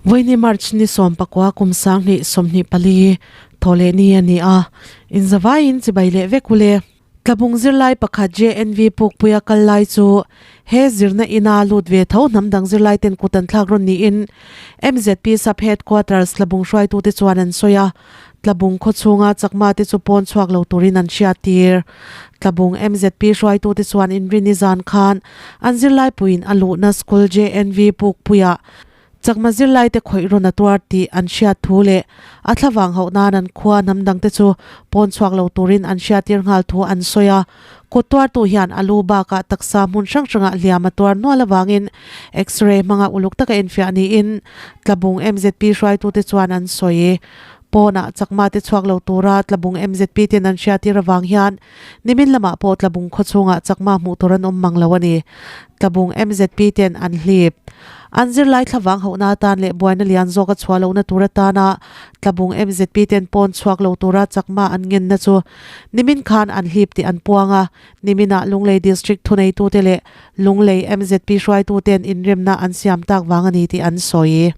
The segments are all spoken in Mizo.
Vawiini March ni 14 kum 2024 thawhleh ni a ni a, inzavaiin chibai leh vek u le. Tlabung zirlai pakhat JNV Pukpuia kal lai chu he zirna ina lut ve tho hnam dang zirlai ten kut an thlak rawn niin MZP Sub Headquarters Tlabung hruaitute chuan an sawi a, Tlabung khawchhunga chakma te chu pawn chhuak lo turin an hriattir. Tlabung MZP hruaitute chuan inrin i zan khan an zirlaipuiin a luhna school JNV Pukpuia Chakma zirlaite khawih rawn a tuar tih an hriat thu leh a thlavang hauh nan an khua hnam dangte chu pawn chhuak lo turin an hriattir nghal thu an sawi a. Kut tuartu hian a lu bakah taksa hmun hrang hrangah hliam a tuar nual avangin X-ray hmanga uluk taka enfiah niin Tlabung MZP hruaitute chuan an sawi. Pawnah Chakma te chhuak lo tura Tlabung MZP ten an hriattir avang hian nimin lamah pawh Tlabung khawchhungah Chakma hmuh tur an awm mang lo a ni. Tlabung MZP ten an hlip. An zirlai thlavang hauhna atan leh buaina lian zawk a chhuah lohna tur atana Tlabung MZP ten pawn chhuak lo tura Chakma an ngenna chu nimin khan an hlip tih an puang a, niminah Lunglei District thuneitute leh Lunglei MZP hruaituten inremna an siam tak vang a ni tih an sawi.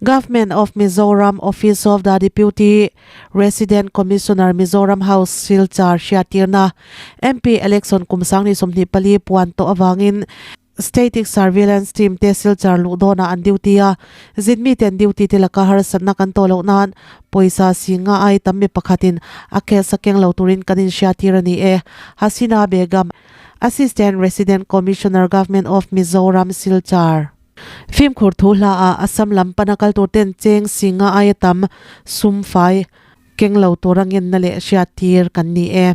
Government of Mizoram Office of the Deputy Resident Commissioner Mizoram House Silchar hriattirna MP Election kum 2024 puan tawh avangin Static Surveillance Team te Silchar luh dawnah an duty a, zinmi ten duty te laka harsatna kan tawh loh nan pawisa singa ai tam mi pakhatin a case a keng lo turin kan inhriattir a ni e, Hasina Begum, Assistant Resident Commissioner Government of Mizoram Silchar. Fimkhur thu hla ah Assam lam pana kal tur ten cheng singa aia tam sum fai keng lo tura ngenna leh hriattir kan ni e.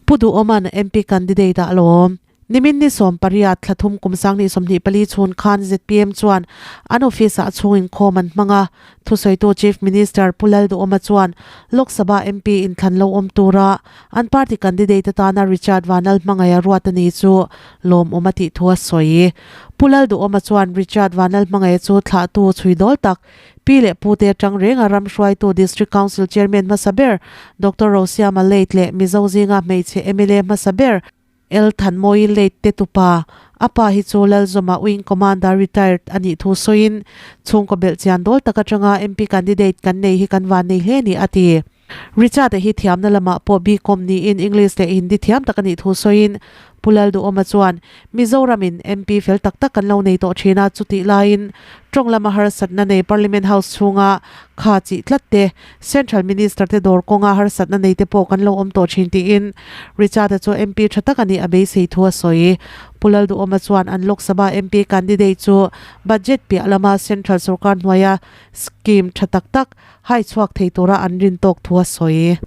Pu Duhawma'n MP candidate ah lawm. Nimin ni 18 thla thum kum 2024 chhun khan zpm chuan an office ah chhung inkhawm an hmang a. Thusawitu Chief Minister Pu Lalduhawma chuan Lok Sabha MP inthlan lo awm tura an party candidate atana Richard Vanlal hmangaih a ruat a ni chu lawmawm a tih thu a sawi. Pu Lalduhawma chuan Richard Vanlalhmangaih chu thlahtu chhui dawl tak, pi leh pute atang renga ram hruaitu District Council Chairman hmasa ber Doctor Rosiama Late leh Mizo zinga hmeichhe mla hmasa ber L Thanmawii Late te tupa, a pa hi chu Lalzawma Wing Commander retired a nih thu sawiin chhungkaw belh chian dawl tak atanga MP candidate kan nei hi kan van nei hle ni a ti. Richard-a hi thiamna lamah pawh BCom niin English leh Hindi thiam tak a nih thu sawiin Pu Lalduhawma chuan, Mizoramin MP fel tak tak kan lo nei tawh thin a, chutih laiin tawng lama harsatna nei Parliament House chhunga kha chih tlat te, Central Minister te dawr kawnga harsatna nei te pawh kan lo awm tawh thin tiin Richard-a chu MP tha tak a nih a beisei thu a sawi. Pu Lalduhawma chuan an Lok Sabha MP candidate chu budget piah lama Central sorkar hnuaia scheme tha tak tak Hai chhuak thei tura an rin tawk thu a sawi.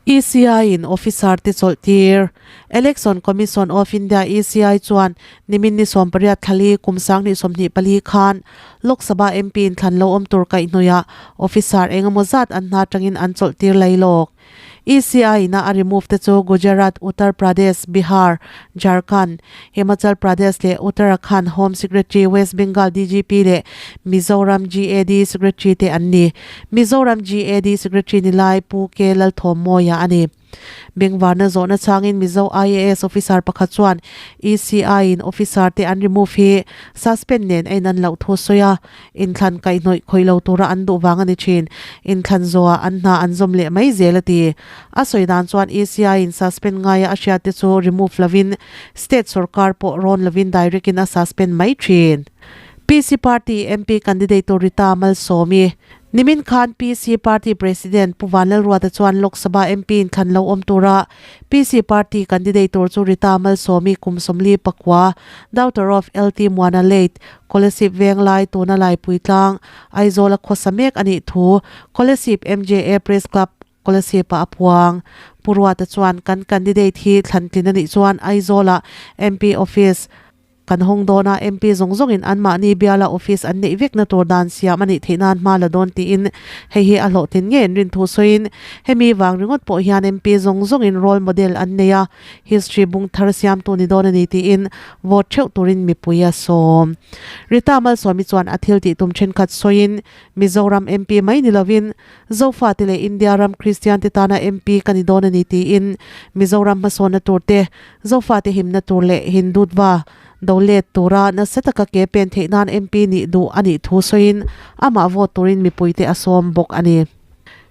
ECI in officer te chawlh tir. Election Commission of India, ECI, chuan nimin ni 18 thlali kum 2024 khan Lok Sabha MP inthlan lo awm tur kaihhnawihah officer eng emaw zat an hna atangin an chawlh tir lai lawk. ECI ina a remove te chu Gujarat, Uttar Pradesh, Bihar, Jharkhand, Himachal Pradesh leh Uttarakhand Home Secretary, West Bengal DGP leh Mizoram GAD Secretary te an ni. Mizoram GAD Secretary ni lai Pu K Lalthawmmawia a ni. Bengvarna zawhna changin Mizo IAS officer pakhat chuan ECI in officer te an remove hi suspend nen a inan loh thu a sawi a. Inthlan kaihhnawih khawih lo tura an duh vang a ni thin. Inthlan zawhah an hna an zawm leh mai zel a ti. A sawi dan chuan ECI in suspend ngaia a hriat te chu remove lovin state sorkar pawh rawn lovin direct in a suspend mai thin. PC Party MP candidate tur Rita Malsawmi. Nimin khan PC Party President Pu Vanlalruata chuan Lok Sabha MP inthlan lo awm tura PC Party candidate tur chu Rita Malsawmi kum 44, daughter of LT Muana late, Kolasib Venglai tuna Laipui tlang, Aizawl a khawsa mek a nih thu Kolasib MJA Press Club, Kolasib ah a puang. Pu Ruata chuan kan candidate hi thlantlin a nih chuan Aizawl ah MP Office. Kan hawng dawn a, MP zawng zawngin anmahni biala office an neih vekna tur dan siam a nih theih nan hma la dawn tiin hei hi a hlawhtlin ngei an rin thu sawiin hemi vang ringawt pawh hian MP zawng zawngin role model an nei a, history bung thar siamtu ni dawn a ni tiin vote theuh turin mipui a sawm. Rita Malsawmi chuan a thil tih tum thenkhat sawiin Mizoram MP mai ni lovin Zofate leh India ram Kristian te tana MP ka ni dawn a ni tiin Mizoram hmasawnna tur te, Zofate himna tur leh Hindutva do let tura nasa taka ke pen theih nan MP nih duh a nih thu sawiin amah vote turin mipuite a sawm bawk a ni.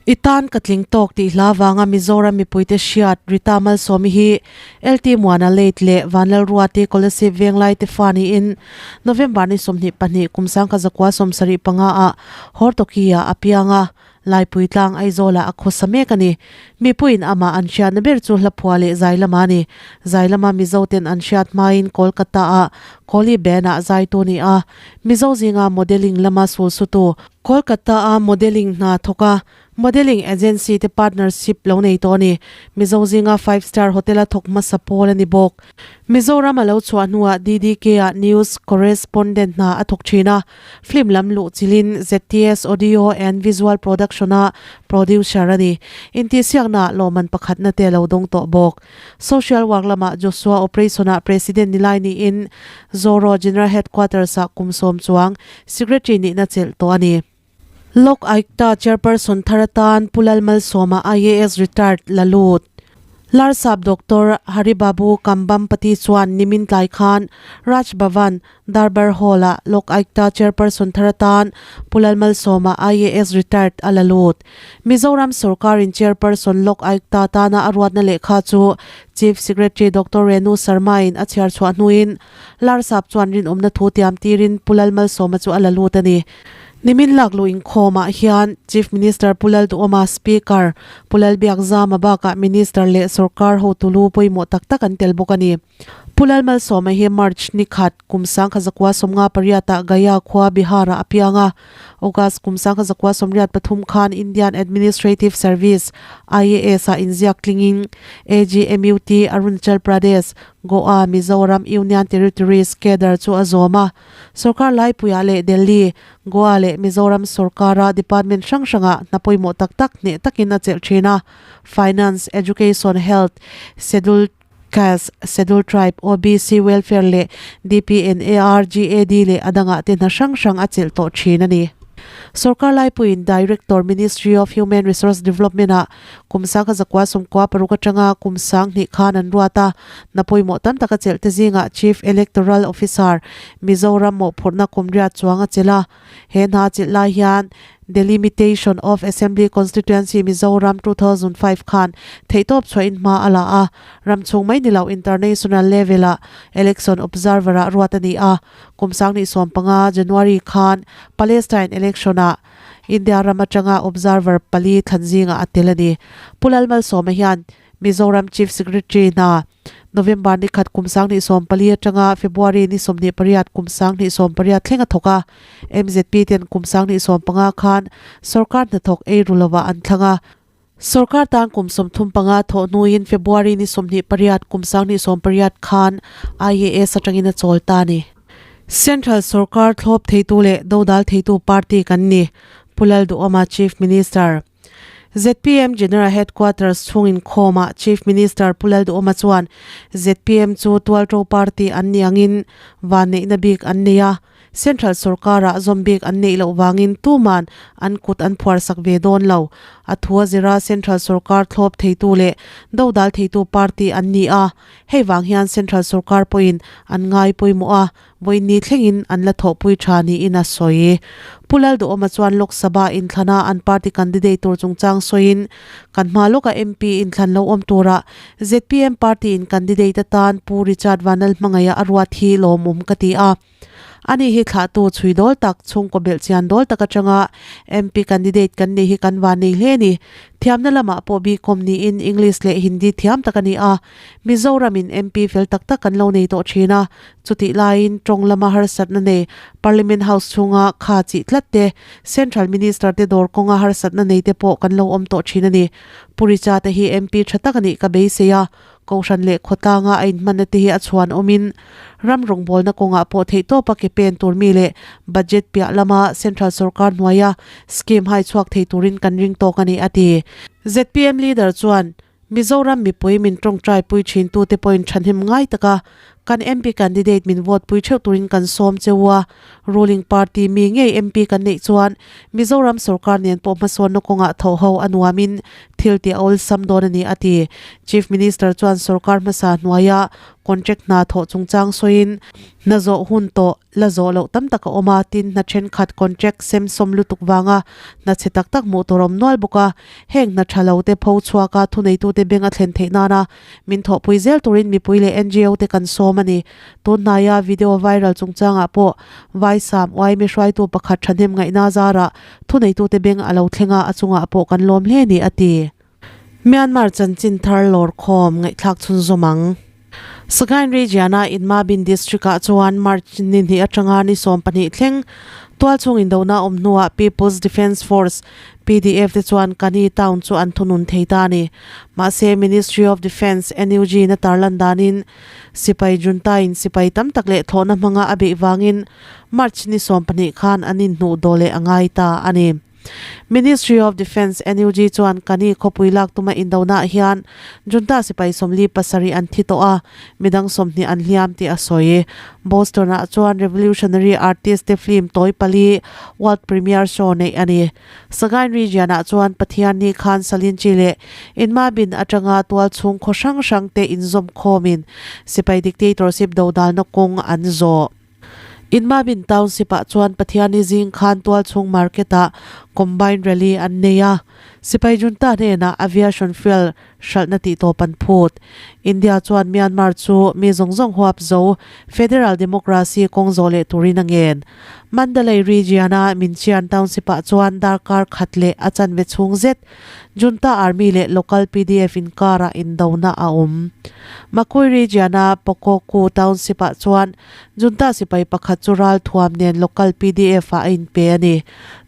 I tan ka tling tawk tih hla vanga Mizoram mipuite hriat Rita Malsawmi hi LT Muana Late leh Vanlalruati Kolasib Venglai te fa niin November ni 22 kum 1975 ah Hortoki-ah a piang a, Laipui tlang Aizawlah a khawsa mek a ni. Mipuiin amah an hriatna ber chu hlaphua leh zai lama a ni. Zai lama Mizoten an hriat hmain Kolkata-ah Kohli Band-ah zaitu a ni a, Mizo zinga modelling lama sulsutu Kolkata-a modelling hna thawk a, modelling agency te partnership lo nei tawh a ni. Mizo zinga five star hotel-a thawk hmasa pawl a ni bawk. Mizoram a lo chhuah hnuah DDK-ah news correspondent hna a thawk thin a, film lam luh chilhin ZTS Audio and Visual Production-a producer a ni. Intihsiaknaah lawmman pakhatna te a lo dawng tawh bawk. Social work lamah Joshua Operation-ah president ni lai niin Zoro General Headquarters-ah kum sawm chuang Secretary nihna chelh tawh a ni. Lok Ayukta Chairperson thar atan Pu Lalmalsawma IAS retired la lut. Larsap Doctor Haribabu Kambampati chuan nimin tlai khan Raj Bhavan, Darbar Hall-ah Lok Ayukta Chairperson thar atan Pu Lalmalsawma IAS retired a la lut. Mizoram sorkarin Chairperson Lok Ayukta tana a ruatna lehkha chu Chief Secretary Doctor Renu Sharma-in a chhiar chhuah hnuin Larsap chuan rinawmna thu tiam tirin Pu Lalmalsawma chu a la lut a ni. Nimin lakluh inkhawmah hian Chief Minister Pu Lalduhawma, Speaker Pu Lalbiakzama bakah Minister leh sorkar hotu lu pawimawh tak tak an tel bawk a ni. Pu Lalmalsawma hi March ni khat, kum 1958 ah Gaya khua Bihar-ah a piang a. August kum 1983 khan Indian Administrative Service, IAS, ah inziak tlingin AGMUT, Arunachal Pradesh, Goa, Mizoram Union Territories cadre chu a zawm a. Sorkar laipuiah leh Delhi, Goa leh Mizoram sorkara department hrang hrangah hna pawimawh tak tak hneh takin a chelh thin a. Finance, Education, Health, Scheduled Caste, Scheduled Tribe, OBC Welfare leh DPNAR, GAD leh a dangah te hna hrang hrang a chelh tawh thin a ni. Sorkar laipuiin Director, Ministry of Human Resource Development-ah kum 1996 atanga kum 2000 khan an ruat a, hna pawimawh tam tak a chelh te zingah Chief Electoral Officer, Mizoram mawhphurhna kum riat chuang a chelh a. He hna chelh lai hian Delimitation of Assembly Constituency Mizoram 2005 khan theihtawp chhuahin hma a la a, ram chhung mai ni lo international level-ah election observer-ah ruat a ni a. Kum 2015 January khan Palestine election-ah India ram atanga observer pali thlan zingah a tel a ni. Pu Lalmalsawma hian Mizoram Chief Secretary hna November ni khat kum 2014 atanga February ni 28 kum 2018 thleng a thawk a. MZP ten kum 2015 khan sorkar hnathawk ei ru lovah an thlang a. Sorkar tan kum 35 thawh hnuin February ni 28 kum 2018 khan IAS atangin a chawl ta a ni. Central sorkar thlawp theitu leh dodal theitu party kan ni, Pu Lalduhawma Chief Minister. Zpm General Headquarters chhung inkhawmah Chief Minister Pu Lalduhawma chuan zpm chu tualto party an ni angin vanneihna bik an nei a, Central sorkarah zawm bik an neih loh vangin tuman an kut an phuarsak ve dawn lo. A thu a zira Central sorkar thlawp theitu leh dodal theitu party an ni a, hei vang hian Central sorkar pawhin an ngai pawimawh a, Vawiinni thlengin an la thawhpui tha niin a sawi. Pu Lalduhawma chuan Lok Sabha inthlana an party candidate tur chungchang sawiin, Kan hma lawka MP inthlan lo awm turah zpm party in candidate atan Pu Richard Vanlalhmangaia a ruat hi lawmawm ka ti a. Ani hi thlahtu chhui dawl tak, chhungkaw belh chian dawl tak atanga MP candidate kan nih hi kan van nei hle a ni. Thiamna lamah pawh bikawm niin English leh Hindi thiam tak a ni a. Mizoramin MP fel tak tak kan lo nei tawh thin a, chutih laiin tawng lama harsatna nei Parliament House chhunga kha chih tlat te, Central Minister te dawr kawnga harsatna nei te pawh kan lo awm tawh thin a ni. Pu Richa te hi MP tha tak a nih ka beisei a. Kohhran leh khawtlanga a inhmanna te hi a chhuan awmin ram rawngbawlna kawngah pawh theihtawpa ke pen tur mi leh budget piah lama central sorkar hnuaia scheme hai chhuak thei turin kan ring tawk a ni, a ti. Zpm leader chuan Mizoram mipui min tawngtai pui thin tute pawhin thahnem ngai taka kan MP candidate min vote pui theuh turin kan sawm cheu a, ruling party mi ngei MP kan neih chuan Mizoram sorkar nen pawh hmasawnna kawngah thawh ho a nuamin thil tih a awlsam dawn a ni, a ti. Chief Minister chuan sorkar hmasa hnuaia contract hna thawh chungchang sawiin hna zawh hun tawh La zawh loh tam tak a awm a, tin hna thenkhat contract sem sawm lutuk vanga hna chhe tak tak hmuh tur a awm nual bawk a. Heng hna tha lo te pho chhuak a, thuneitute beng a thlen theih nana min thawhpui zel turin mipui leh NGO te kan sawm a ni. Tun hnaia video viral chungchangah pawh Vaisam yma hruaitu pakhat thahnem ngaihna zarah thuneitute beng a lo thleng a, a chungah pawh kan lawm hle ni, a ti. Myanmar chanchin thar lawrkhawm ngaihthlak chhunzawm ang. Sagaing region-a Inmabin district-ah chuan March ni hnih atanga ni 12 thleng tualchhung indona awm hnuah People's Defence Force, PDF, te chuan Kani town chu an thunun thei ta a ni. Mahse, Ministry of Defence, NUG, na tarlan danin sipai junta-in sipai tam tak leh thlawhna hmanga a beih vangin March ni 12 khan an inhnuh daw leh a ngai ta a ni. Ministry of Defence, NUG, chuan Kani khawpui lak tuma indonaah hian junta sipai 47 an thi tawh a, midang 20 an hliam tih a sawi. Boston-ah chuan Revolutionary Artist te film tawi pali world premiere show neih a ni. Sagaing region-ah chuan Pathianni khan Salinchi leh Inmabin atanga tualchhung khaw hrang hrang te inzawm khawmin sipai dictatorship dodalna kawng an zawh. Inmabin Township-ah chuan Pathiani zing khan tualchhung market-ah combine rally an nei a, sipai junta hnenah aviation fuel hralhna tih tawp an phut. India chuan Myanmar chu mi zawng zawng huap zo federal democracy kawng zawh leh turin a ngen. Mandalay region-a Minchian Township-ah chuan darkar khat leh a chanve chhung zet Junta Army leh local PDF inkarah indona a awm. Makui region-a Pokoku Township-ah chuan Junta sipai pakhat chu ralthuam nen local PDF ah a inpe a ni.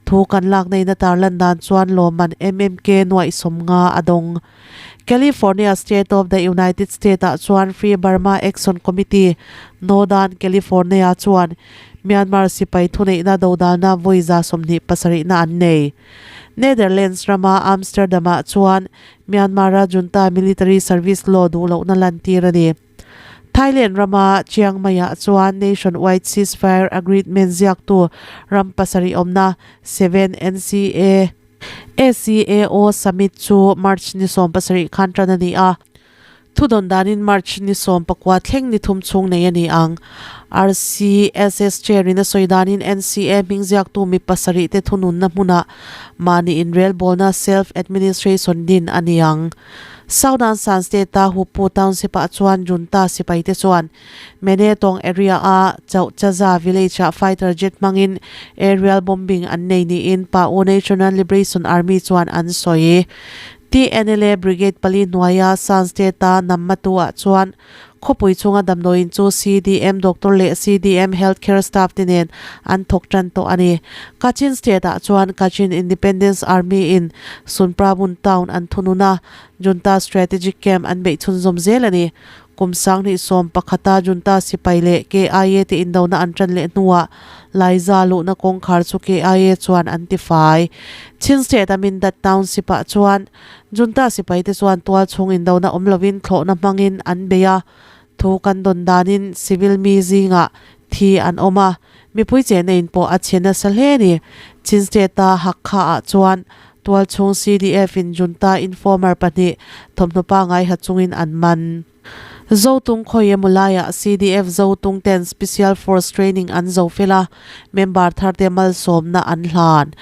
Thu kan lak neiin a tarlan dan chuan lawmman MMK nuaih 50 a dawng. California State of the United State ah chuan Free Burma Action Committee, Northern California chuan Myanmar sipai thuneihna dodalna vawi 27 na an nei. Netherlands rama Amsterdam ah chuan Myanmar-a junta military service law duh lohna lantir a ni. Thailand rama Chiang Mai-ah chuan Nationwide Ceasefire Agreement ziaktu ram pasarih awmna Seven NCA ACAO Summit chu March ni 17 khan tan a ni a. Thudawn danin March ni 19 thleng ni thum chhung nei a ni ang. RCSS Chair in a sawi danin NCA hming ziaktu mi pasarih te thununna hmunah mahni inrelbawlna self-administration din a ni ang. Southern Shan State-a Hupu Township-ah chuan junta sipaite chuan Menetong area-a Chauhchaza village-ah fighter jet hmangin aerial bombing an nei niin Pa-U National Liberation Army chuan an sawi. TNLA Brigade pali hnuaia Shan State-a Nammatu-ah chuan Khawpui chhunga damdawiin chu CDM doctor leh CDM health care staff te nen an thawk tan tawh a ni. Kachin State ah chuan Kachin Independence Army in Sunprabun town an thunun a, Junta strategic camp an beih chhunzawm zel a ni. Kum 2011 a Junta sipai leh KIA te indona an tan leh hnuah Laiza luhna kawngkhar chu KIA chuan an tifai. Chin State a Mindat township ah chuan Junta sipaite chuan tual chhung indona awm lovin thlawhna hmangin an bei a, thu kan dawn danin civil mi zingah thi an awm a, mipui chehna in pawh a chhe nasa hle a ni. Chin State-a Hakha-ah chuan tual chhung CDF-in Junta informer pahnih thawmhnaw pangai ha chungin an man. Zotung khawi emaw laiah CDF Zotung ten Special Force Training an zo fel a, member tharte malsawmna an hlan.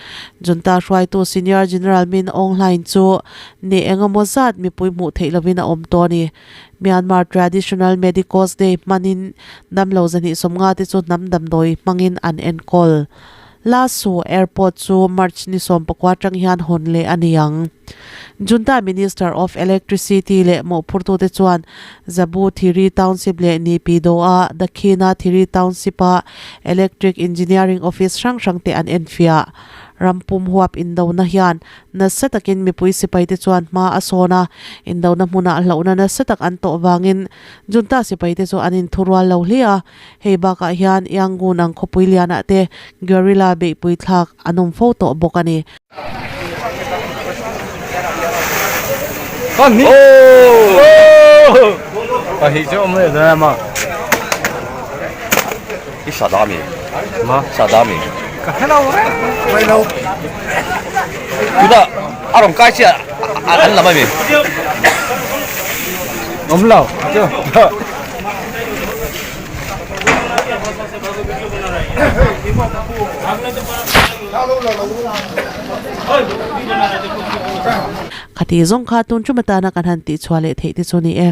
Junta hruaitu Senior General Min Aung Hlaing chu ni engemaw zat mipui hmuh theih lovin a awm tawh a ni. Myanmar Traditional Medicos Day hmanin damlo 250 te chu hnam damdawi hmangin an enkawl. Lasu Airport chu March ni 19 atang hian hawn leh a ni ang. Junta Minister of Electricity leh mawhphurtute chuan Zabu Thiri Township leh Nipidawh-a Dakhina Thiri Township-a Electric Engineering Office hrang hrangte an enfiah. Ram pum huap indona hian nasa takin mipui sipaite chuan hma a sawn a, indona hmunah hlauhna nasa tak an tawh vangin Junta sipaite chu an inthurual lo hle a. Hei bakah hian Yangon ang khawpui lianah te guerrilla beihpui thlak an awm fo tawh bawk a ni. Khati zawng kha tun tum atana kan han tihchhuah leh theih te chu ni e.